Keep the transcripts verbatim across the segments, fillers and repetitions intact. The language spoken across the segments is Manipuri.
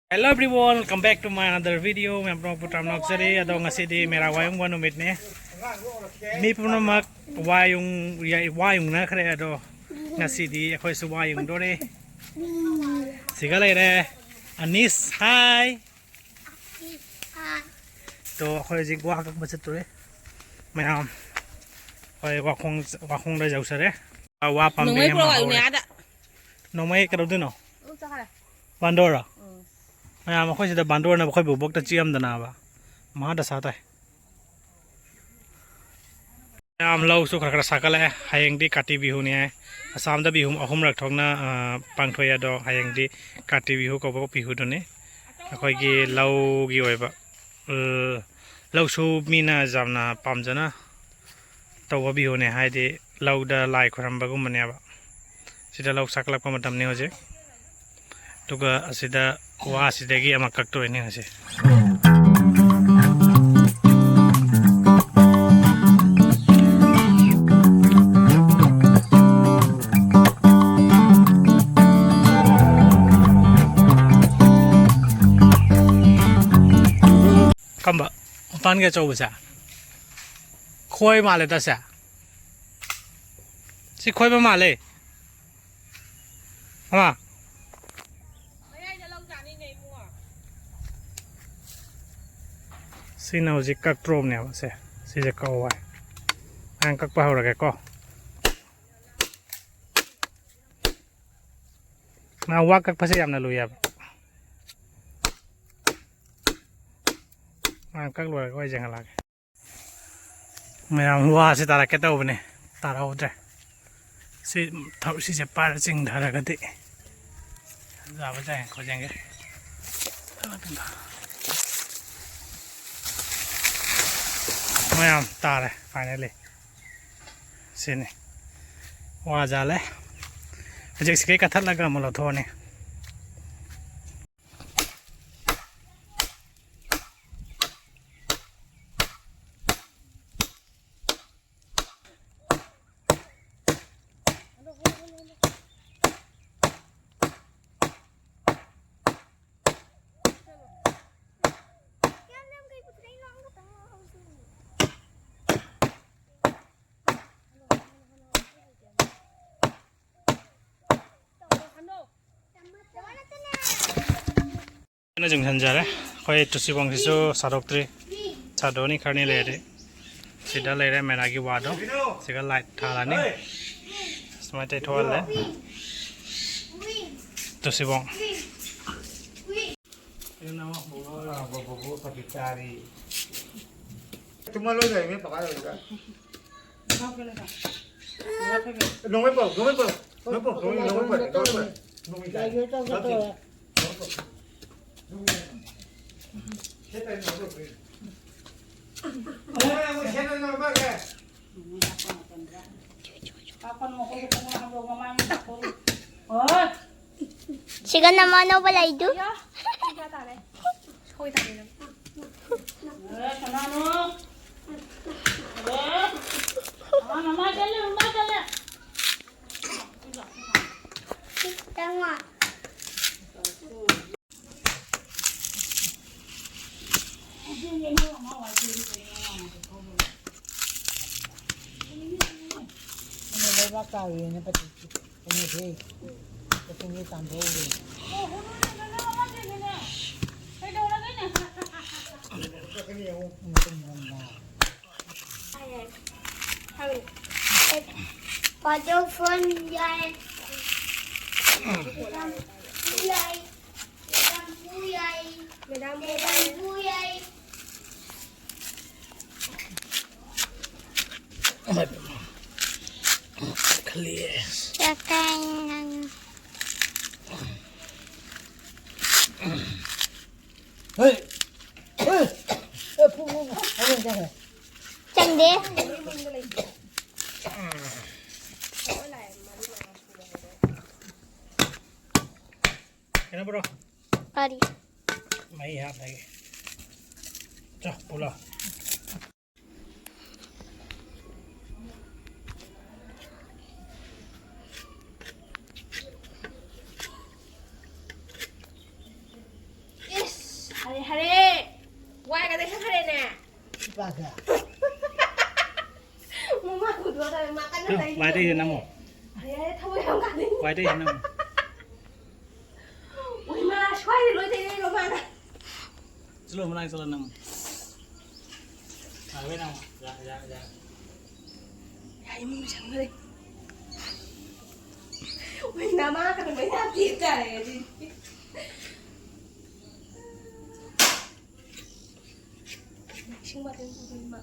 Hello everyone, welcome back to my another video. ꯃꯌꯥꯝ ꯄꯨꯝꯅꯃꯛꯄꯨ ꯇꯔꯥꯝꯅ ꯑꯣꯛꯆꯔꯤ꯫ ꯑꯗꯣ ꯉꯁꯤꯗꯤ ꯃꯦꯔꯥ ꯋꯥꯌꯨꯡꯕ ꯅꯨꯃꯤꯠꯅꯤ꯫ ꯃꯤ ꯄꯨꯝꯅꯃꯛ ꯋꯥꯌꯨꯡ-, ꯌꯥ-, ꯋꯥꯌꯨꯡꯅꯈ꯭ꯔꯦ꯫ ꯑꯗꯣ ꯉꯁꯤꯗꯤ ꯑꯩꯈꯣꯏꯁꯨ ꯋꯥꯌꯨꯡꯗꯣꯔꯦ꯫ ꯁꯤꯒ ꯂꯩꯔꯦ ꯑꯅꯤꯁ꯫ ꯍꯥꯏ꯫ ꯑꯗꯣ ꯑꯩꯈꯣꯏ ꯍꯧꯖꯤꯛ ꯋꯥ ꯀꯛꯄ ꯆꯠꯇꯣꯔꯦ꯫ ꯃꯌꯥꯝ ꯑꯩꯈꯣꯏ ꯋꯥꯈꯣꯡ, ꯋꯥꯈꯣꯡꯗ ꯌꯧꯁꯔꯦ꯫ ꯋꯥ ꯄꯥꯝꯕꯤ ꯅꯣꯡꯃꯩ ꯑꯃ ꯄꯨꯔꯛꯑꯣ ꯍꯧꯔꯦ꯫ ꯅꯦ ꯑꯥꯗ꯫ ꯅꯣꯡꯃꯩ ꯀꯩꯗꯧꯗꯣꯏꯅꯣ? ꯑꯗꯨꯝ ꯆꯠꯈ꯭ꯔꯦ꯫ ꯕꯥꯟꯗꯣꯔ? ꯎꯝ꯫ ꯃꯌꯥꯝ ꯑꯩꯈꯣꯏ ꯁꯤꯗ ꯕꯥꯟꯗꯣꯔꯅ ꯑꯩꯈꯣꯏ ꯕꯨꯕꯣꯛꯇ ꯆꯤꯛꯑꯝꯗꯅꯕ꯫ ꯃꯍꯥ ꯗꯁꯥ ꯇꯥꯏ꯫ ꯃꯌꯥꯝ ꯂꯧꯁꯨ ꯈꯔ ꯈꯔ ꯁꯥꯒꯠꯂꯛꯑꯦ꯫ ꯍꯌꯦꯡꯗꯤ ꯀꯥꯇꯤ ꯕꯤꯍꯨꯅꯤ ꯍꯥꯏ꯫ ꯑꯁꯥꯝꯗ ꯕꯤꯍꯨ ꯑꯍꯨꯝꯔꯛ ꯊꯣꯛꯅ, ꯑ, ꯄꯥꯡꯊꯣꯛꯑꯦ꯫ ꯑꯗꯣ ꯍꯌꯦꯡꯗꯤ ꯀꯥꯇꯤ ꯕꯤꯍꯨ ꯀꯧꯕ ꯕꯤꯍꯨꯗꯨꯅꯤ꯫ ꯑꯩꯈꯣꯏꯒꯤ ꯂꯧꯒꯤ ꯑꯣꯏꯕ, ꯑ, ꯂꯧꯁꯨ ꯃꯤꯅ ꯌꯥꯝꯅ ꯄꯥꯝꯖꯅ ꯇꯧꯕ ꯕꯤꯍꯨꯅꯦ꯫ ꯍꯥꯏꯗꯤ ꯂꯧꯗ ꯂꯥꯏ ꯈꯣꯏꯔꯝꯕꯒꯨꯝꯕꯅꯦꯕ꯫ ꯁꯤꯗ ꯂꯧ ꯁꯥꯒꯠꯂꯛꯄ ꯃꯇꯝꯅꯤ ꯍꯧꯖꯤꯛ꯫ ꯑꯗꯨꯒ ꯑꯁꯤꯗ ꯋꯥꯁꯤꯗꯒꯤ ꯑꯃ ꯀꯛꯇꯣꯏꯅꯦ ꯉꯁꯤ꯫ ꯀꯝꯕ? ꯃꯄꯥꯟꯒꯤ ꯑꯆꯧꯕꯁꯦ? ꯈꯣꯏ ꯃꯥꯜꯂꯦꯗ ꯁꯦ꯫ ꯁꯤ ꯈꯣꯏꯕ ꯃꯥꯜꯂꯦ꯫ ꯑꯃ꯫ ꯁꯤꯅ ꯍꯧꯖꯤꯛ ꯀꯛꯇ꯭ꯔꯣꯕꯅꯦꯕ ꯁꯦ꯫ ꯁꯤꯁꯦ ꯀꯛꯑꯣ ꯍꯥꯏ꯫ ꯑꯩꯅ ꯀꯛꯄ ꯍꯧꯔꯒꯦꯀꯣ꯫ ꯃꯥ ꯋꯥ ꯀꯛꯄꯁꯦ ꯌꯥꯝꯅ ꯂꯨꯏ ꯍꯥꯏꯕ꯫ ꯃꯥ ꯀꯛ ꯂꯣꯏꯔꯒ ꯑꯩ ꯌꯦꯡꯍꯜꯂꯛꯑꯒꯦ꯫ ꯃꯌꯥꯝ ꯋꯥꯁꯦ ꯇꯥꯔꯛꯀꯦ ꯇꯧꯕꯅꯦ, ꯇꯥꯔꯛꯍꯧꯗ꯭ꯔꯦ꯫ ꯁꯤ ꯊꯕꯛ, ꯁꯤꯁꯦ ꯄꯥꯏꯔ ꯆꯤꯡꯊꯔꯒꯗꯤ ꯌꯥꯕ ꯌꯥꯏ꯫ ꯈꯣꯠ ꯌꯦꯡꯒꯦ꯫ ꯃꯌꯥꯝ ꯇꯥꯔꯦ finally꯫ ꯁꯤꯅꯤ꯫ ꯋꯥꯖꯥꯠꯂꯦ꯫ ꯍꯧꯖꯤꯛ ꯁꯤꯈꯩ ꯀꯛꯊꯠꯂꯒ ꯑꯃꯨꯛ ꯂꯧꯊꯣꯛꯑꯅꯤ꯫ ꯐꯖꯅ ꯌꯨꯡꯁꯟꯖꯔꯦ꯫ ꯑꯩꯈꯣꯏ ꯇꯨꯁꯤꯕꯣꯡꯁꯤꯁꯨ ꯁꯥꯗꯣꯛꯇ꯭ꯔꯤ꯫ ꯁꯥꯗꯣꯛꯑꯅꯤ, ꯈꯔꯅꯤ ꯂꯩꯔꯗꯤ꯫ ꯁꯤꯗ ꯂꯩꯔꯦ ꯃꯦꯔꯥꯒꯤ ꯋꯥꯗꯣ꯫ ꯁꯤꯒ ꯂꯥꯏꯠ ꯊꯥꯜꯂꯅꯤ꯫ ꯁꯨꯃꯥꯏꯅ ꯇꯩꯊꯣꯛꯍꯜꯂꯦ꯫ ꯇꯨꯁꯤꯕꯣꯡ꯫ ꯇꯨꯝꯃ ꯂꯣꯏ ꯂꯩꯔꯝꯃꯦ ꯄꯀꯥ ꯂꯩꯔꯒ꯫ ꯅꯣꯡꯃꯩ ꯄꯥꯎ, ꯅꯣꯡꯃꯩ ꯄꯥꯎ, ꯅꯣꯡꯃꯩ ꯄꯥꯎ, ꯅꯣꯡꯃꯩ, ꯅꯣꯡꯃꯩ ꯄꯥꯎ, ꯅꯣꯡꯃꯩ ꯄꯥꯎ, ꯅꯣꯡꯃꯩ ꯄꯥꯎ꯫ ꯂꯥꯏꯖꯣꯏ ꯇꯧꯒꯦ ꯇꯧꯔꯦ꯫ ꯁꯤꯒ ꯅꯃꯥꯟꯅꯕ ꯂꯩꯗꯨ꯫ ꯂꯩꯕꯥꯛ ꯇꯥꯔꯤꯅꯦ ꯄꯇꯤꯁꯤ꯫ ꯀꯩꯅꯣꯁꯦ, ꯀꯛꯆꯤꯡꯒꯤ ꯇꯥꯟꯊꯣꯛꯎꯔꯦ꯫ ꯄꯥꯗꯣ ꯐꯣꯟ ꯌꯥꯏ꯫ ꯌꯥꯏ꯫ ꯃꯦꯗꯥꯝ ꯄꯨ ꯌꯥꯏ꯫ ꯃꯦꯗꯥꯝ ꯄꯨ ꯌꯥꯏ꯫ ꯃꯦꯗꯥꯝ ꯄꯨ ꯌꯥꯏ꯫ ꯈꯜꯂꯤꯌꯦ꯫ ꯆꯥꯛ ꯆꯥꯏ ꯅꯪ꯫ ꯍꯣꯏ꯫ ꯍꯣꯏ꯫ ꯑꯦ, ꯐꯨ, ꯐꯨ, ꯐꯨ꯫ ꯍꯣꯔꯦꯟ ꯆꯪꯈ꯭ꯔꯦ꯫ ꯆꯪꯗꯦ꯫ ꯀꯩꯅꯣ ꯕ꯭ꯔꯣ? ꯀꯔꯤ? ꯃꯩ ꯍꯥꯞꯄꯒꯦ꯫ ꯆꯣ, ꯄꯨꯂꯣ꯫ ꯏꯁ, ꯍꯔꯦ, ꯍꯔꯦ꯫ ꯋꯥꯏꯒꯗꯤ ꯈꯔ ꯐꯔꯦꯅꯦ꯫ ꯏꯄꯥꯒ꯫ ꯃꯃꯥ ꯈꯨꯗꯣ ꯇꯧꯔꯦ, ꯃꯥ ꯀꯟꯅ ꯆꯣ, ꯇꯩꯔꯤ꯫ ꯋꯥꯏꯗꯩꯁꯦ ꯅꯝꯃꯣ꯫ ꯍꯔꯦ, ꯍꯔꯦ, ꯊꯃꯣꯏ ꯌꯥꯝ ꯀꯥꯏꯅꯩ꯫ ꯋꯥꯏꯗꯩꯁꯦ ꯅꯝꯃꯣ꯫ ꯆꯠꯂꯣ, ꯃꯅꯥꯛ ꯆꯠꯂꯣ ꯅꯪ꯫ ꯌꯥꯔꯦ ꯅꯪ꯫ ꯌꯥ, ꯌꯥ, ꯌꯥ꯫ ꯌꯥ, ꯏꯃꯨꯡ ꯆꯪꯈ꯭ꯔꯦ꯫ ꯎꯏ, ꯅꯃꯥ ꯀꯩꯅꯣ ꯃꯩ ꯊꯥ ꯇꯦꯛ ꯇꯥꯔꯦ ꯉꯁꯤꯗꯤ꯫ ꯏꯁꯤꯡ ꯕꯥꯇꯤꯟ ꯄꯨꯗꯣꯏ ꯃꯥ꯫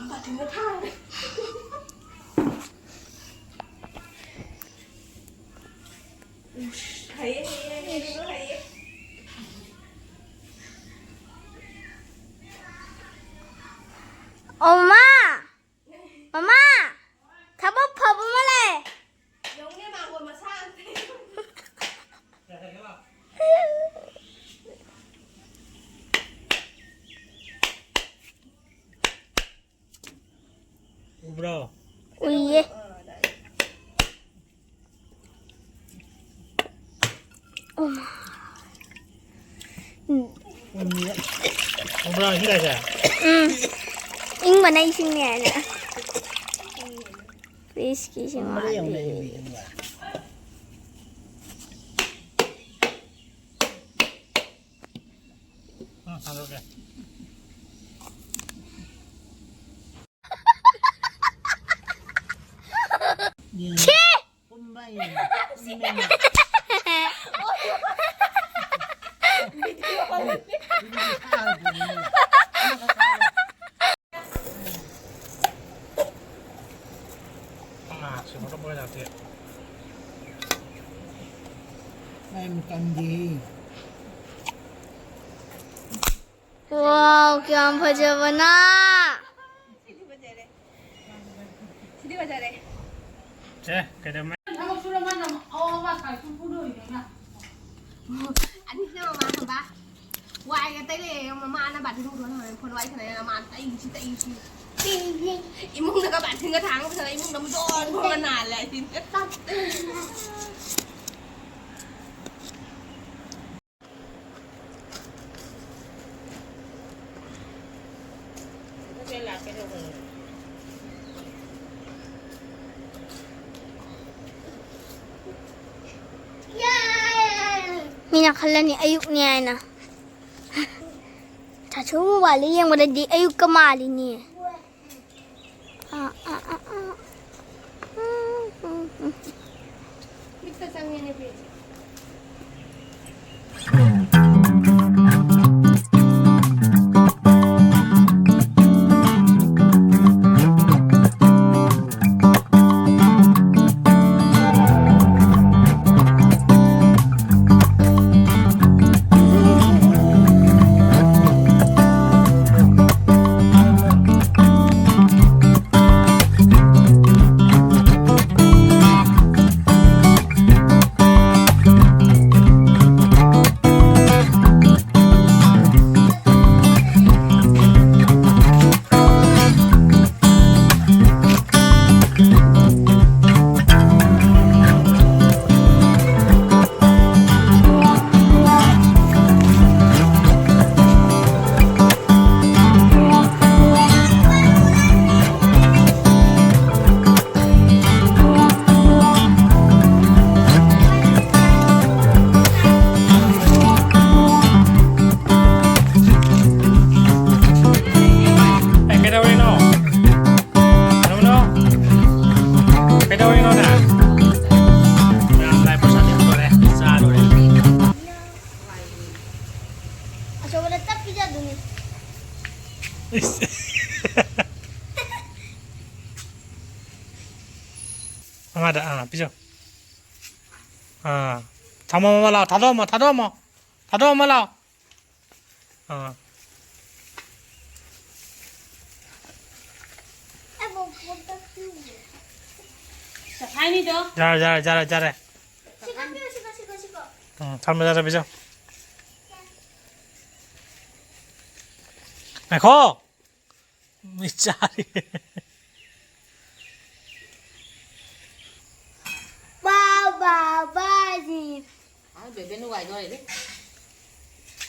ꯕꯥꯇꯤꯟꯗ ꯊꯥꯡꯒ꯭ꯔꯦ꯫ ꯎꯁ, ꯍꯩꯌꯦ, ꯍꯩꯌꯦ, ꯍꯩꯌꯦ, ꯍꯩꯌꯦ꯫ ꯑꯣ ꯃꯥ! ꯃꯃꯥ! ꯊꯕꯛ ꯐꯕ ꯑꯃ ꯂꯩ꯫ ꯌꯦꯡꯉꯨꯅꯦ, ꯃꯥꯡꯒꯣꯜ ꯃꯁꯥ ꯑꯝꯇ ꯌꯦꯡꯉꯨ꯫ ꯎꯕ꯭ꯔꯣ? ꯎꯏꯌꯦ꯫ ꯎꯝ꯫ ꯎꯕ꯭ꯔꯣ, ꯏꯁꯤꯡ ꯂꯥꯏꯁꯦ? ꯎꯝ꯫ ꯏꯪꯕꯅ ꯏꯁꯤꯡꯅꯦ ꯍꯥꯏꯅ꯫ ꯐ꯭ꯔꯤꯖꯀꯤ ꯏꯁꯤꯡ ꯃꯥꯜꯂꯦ꯫ ꯎꯝ, ꯊꯥꯡꯗꯣꯛꯀꯦ꯫ ꯌꯦꯡꯉꯣ꯫ ꯁꯤ! ꯄꯨꯝꯕ ꯌꯦꯡꯉꯣ꯫ ꯄꯨꯝꯃꯦ꯫ ꯑꯥ, ꯁꯤ ꯃꯣꯇꯣꯔ ꯕꯣꯠ ꯌꯥꯗꯦ꯫ ꯃꯥꯏ ꯃꯇꯝꯗꯤ꯫ ꯋꯥꯎ, ꯀꯌꯥꯝ ꯐꯖꯕꯅ! ꯁꯤꯗꯤ ꯐꯖꯔꯦ꯫ ꯁꯤꯗꯤ ꯐꯖꯔꯦ꯫ ꯁꯦ, ꯀꯩꯗꯧꯃꯦ? ꯊꯕꯛ ꯁꯨꯔ ꯃꯥꯅ ꯑꯋꯥꯕ ꯈꯥꯏ ꯁꯨ ꯄꯨꯗꯣꯏꯅꯦ꯫ ꯑꯅꯤꯁꯤꯅ ꯃꯃꯥ ꯈꯪꯕ? ꯋꯥꯏꯒ ꯇꯩꯔꯦ, ꯃꯃꯥꯅ ꯕꯥꯠꯔꯨꯝ ꯍꯨꯟꯗꯣꯛꯑ ꯊꯝꯃꯦ, ꯐꯣꯟ ꯋꯥꯔꯤ ꯁꯥꯟꯅꯩ, ꯃꯃꯥ ꯇꯩꯁꯤ, ꯇꯩꯁꯤ꯫ ꯏꯃꯨꯡꯗꯒ ꯕꯥꯜꯇꯤꯟꯒ ꯊꯥꯡꯒ ꯄꯨꯁꯜꯂ ꯏꯃꯨꯡꯗ ꯑꯃꯨꯛ ꯖꯣꯟ ꯈꯣꯡꯒ ꯅꯥꯜꯂꯦ ꯍꯥꯏꯁꯤꯅꯤ꯫ ꯃꯤꯅ ꯈꯜꯂꯅꯤ ꯑꯌꯨꯛꯅꯤ ꯍꯥꯏꯅ꯫ ꯁꯥꯁꯨ ꯃꯣꯕꯥꯏꯜꯗ ꯌꯦꯡꯕꯗꯗꯤ ꯑꯌꯨꯛꯀ ꯃꯥꯜꯂꯤꯅꯦ꯫ ꯑꯥ, ꯑꯥ, ꯑꯥ, ꯑꯥ꯫ ꯎꯝ, ꯎꯝ, ꯎꯝ꯫ ꯃꯤꯠꯇ ꯆꯪꯉꯦꯅꯦ ꯄꯦ꯫ ꯑꯦ, ꯀꯩꯗꯧꯔꯤꯅꯣ? ꯀꯩꯗꯧꯔꯤꯅꯣ? ꯀꯩꯗꯧꯔꯤꯅꯣ ꯅꯪ? ꯃꯌꯥꯝ ꯂꯥꯏ ꯄ꯭ꯔꯁꯥꯗ ꯌꯥꯝ ꯇꯧꯔꯦ꯫ ꯆꯥ ꯂꯣꯏꯔꯦ꯫ ꯑꯆꯧꯕꯗ ꯇꯞ ꯄꯤꯖꯗꯣꯏꯅꯤ꯫ ꯏꯁ꯫ ꯑꯃꯗ, ꯑꯥ, ꯄꯤꯖꯧ꯫ ꯑꯥ꯫ ꯊꯝꯃꯣ, ꯃꯃꯥ, ꯂꯥꯛꯑꯣ꯫ ꯊꯥꯗꯣꯛꯑꯝꯃꯣ, ꯊꯥꯗꯣꯛꯑꯝꯃꯣ꯫ ꯊꯥꯗꯣꯛꯑꯝꯃꯣ, ꯂꯥꯛꯑꯣ꯫ ꯑꯥ꯫ ꯆꯈꯥꯏꯅꯤꯗꯣ꯫ ꯌꯥꯔꯦ, ꯌꯥꯔꯦ, ꯌꯥꯔꯦ, ꯌꯥꯔꯦ꯫ ꯁꯤ ꯀꯛꯄꯤꯔꯣ, ꯁꯤ ꯀꯛ-, ꯁꯤ ꯀꯛ-, ꯁꯤ ꯀꯛ-꯫ ꯎꯝ, ꯊꯝꯃꯦ, ꯌꯥꯔꯦ, ꯄꯤꯖꯧ꯫ ꯉꯥꯏꯈꯣ꯫ ꯃꯤ ꯆꯥꯔꯤ꯫ ꯕꯥ, ꯕꯥ, ꯕꯥꯖꯤ꯫ ꯑꯥ, ꯕꯦꯕꯦ ꯅꯨꯡꯉꯥꯏꯗꯣꯔꯦ꯫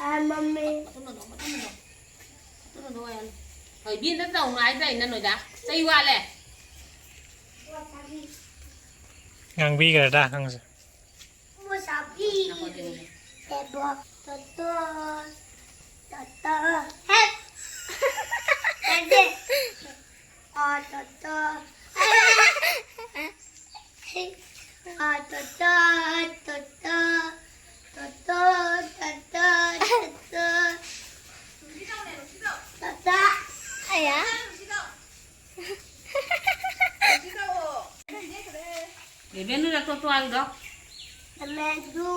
ꯑꯥ, ꯃꯝꯃꯦ꯫ ꯃꯇꯨꯝ ꯃꯇꯨꯝ, ꯃꯇꯨꯝ ꯃꯇꯨꯝ꯫ ꯃꯇꯨꯝ ꯃꯇꯨꯝ ꯑꯣꯏꯍꯜꯂꯨ꯫ ꯍꯣꯏ, ꯕꯤ ꯑꯝꯇ ꯇꯧꯅꯨ ꯍꯥꯏꯗꯥꯏꯅꯦ ꯅꯣꯏꯗ? ꯆꯩ ꯋꯥꯠꯂꯦ꯫ ꯉꯥꯡꯕꯤꯈ꯭ꯔꯦꯗ ꯅꯪꯁꯦ꯫ ꯃꯣꯖꯥ ꯐꯤ꯫ ꯅꯈꯣꯏꯗꯤ ꯇꯦꯕꯣ꯫ ꯇꯣꯇꯣ꯫ ꯇꯣꯇꯣ꯫ ꯍꯦꯠ! ꯌꯥꯗꯦ꯫ ꯑ, ꯇꯣꯇꯣ꯫ ꯑ, ꯇꯣꯇꯣ, ꯇꯣꯇꯣ꯫ ꯇꯣꯇꯣ, ꯇꯣꯇꯣ, ꯇꯣꯇꯣ꯫ ꯇꯣꯇꯣ꯫ ꯑꯌꯥ꯫ ꯏꯕꯦꯟꯗꯨꯗ ꯇꯣꯇꯣ ꯍꯥꯏꯗꯣ꯫ ꯑꯃꯦꯗꯨ꯫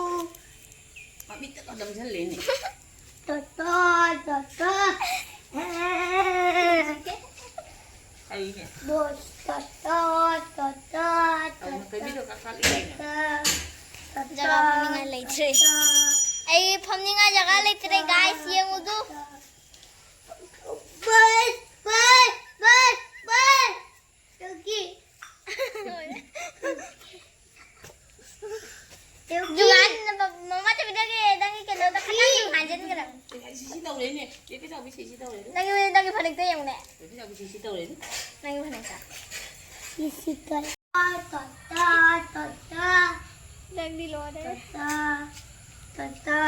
ꯃꯃꯤꯠꯇꯒ ꯅꯝꯁꯤꯜꯂꯦꯅꯦ꯫ ꯇꯣꯇꯣ, ꯇꯣꯇꯣ꯫ ꯀꯩꯅꯦ? ꯕꯣꯁ, ꯇꯣꯇꯣ, ꯇꯣꯇꯣ, ꯀꯩꯅꯣ, ꯇꯣꯇꯣ, ꯀꯩꯕꯤꯗꯣ ꯀꯥꯈꯠꯂꯛꯏꯅꯦ꯫ ꯇꯣꯇꯣ, ꯖꯒꯥ ꯐꯝꯅꯤꯡꯉꯥꯏ ꯂꯩꯇ꯭ꯔꯦ꯫ ꯇꯣꯇꯣ꯫ ꯑꯩ ꯐꯝꯅꯤꯡꯉꯥꯏ ꯖꯒꯥ ꯂꯩꯇ꯭ꯔꯦ, guys, ꯌꯦꯡꯉꯨꯗꯨ꯫ ꯕꯁ, ꯕꯁ, ꯕꯁ, ꯕꯁ꯫ ꯇꯨꯀꯤ꯫ ꯇꯨꯀꯤ꯫ ꯖꯨꯂꯥꯏ, ꯃꯃꯥ ꯆꯧꯕꯤꯗꯒꯤ ꯅꯪꯒꯤ ꯀꯩꯅꯣꯗꯣ ꯈꯇꯪ ꯍꯥꯟꯖꯤꯟꯈ꯭ꯔꯕ꯫ ꯑꯦ, ꯁꯤ, ꯁꯤ ꯇꯧꯔꯦꯅꯦ꯫ ꯆꯦ ꯄꯤꯆꯥꯎꯕꯤ ꯁꯤ, ꯁꯤ ꯇꯧꯔꯦꯅꯦ꯫ ꯅꯪꯒꯤ, ꯅꯪꯒꯤ ꯐꯅꯦꯛꯇꯣ ꯌꯦꯡꯉꯨꯅꯦ꯫ ꯆꯦ ꯄꯤꯆꯥꯎꯕꯤ ꯁꯤ, ꯁꯤ ꯇꯧꯔꯦꯅꯦ꯫ ꯅꯪꯒꯤ ꯐꯅꯦꯛꯇꯣ꯫ ꯁꯤ, ꯁꯤ ꯇꯧꯔꯦ꯫ ꯇꯣꯇꯥ, ꯇꯣꯇꯥ꯫ ꯅꯪꯗꯤ ꯂꯣꯏꯔꯦ꯫ ꯇꯣꯇꯥ, ꯇꯣꯇꯥ꯫